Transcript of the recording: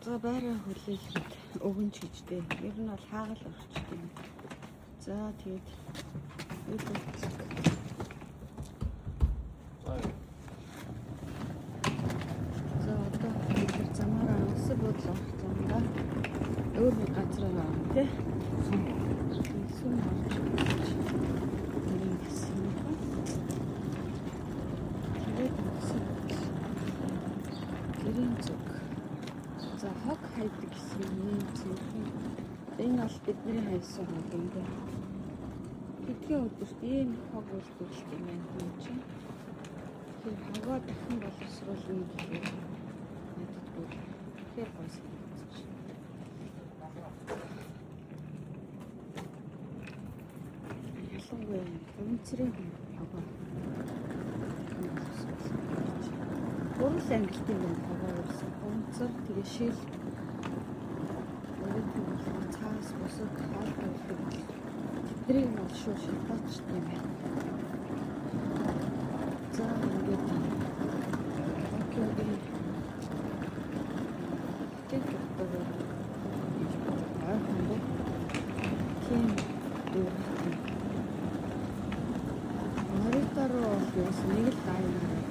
За, байраа хүлээлгэхэд өгөн ч гэжтэй. Ер нь бол хаагаал орчтой юм. За, тэгээд үйл. За, одоо бид нар замаараа улсын буудлын орох замдаа өөр нэг газраар орно, тий. Сүм орж ирж нэг хэсэг юм байна. Тэгээд улсын буудал. Гэрийн зүг. За, хог хайдаг хэсэг юм цэвэрхэн. Энэ бол бидний хайсан хог юм байна. Хэдхэн өдөрт ийм хог үйлдвэрлэдэг юм байна хүн чинь. Тэгэхээр хогоо дахин боловсруулна гэхээр надад бүр тэгэхээр гоё санагдчих. Ялангуяа хуванцрын хогоо дахин боловсруулсан гэж. Гурван л ангилт юм байна хогоо ерөөсөн. Хуванцар, тэгээ шил, өөрийнх нь болохоор цаас, бусад хоол тавьдаг бол тэднийг нь бол шууд шатаачдаг юм байна. За, ингээд Токиогийн хотын утгаар гэж ойрхон бай. Тийм дүүрэлт. Нарита руу бол ерөөс нэг л line аар.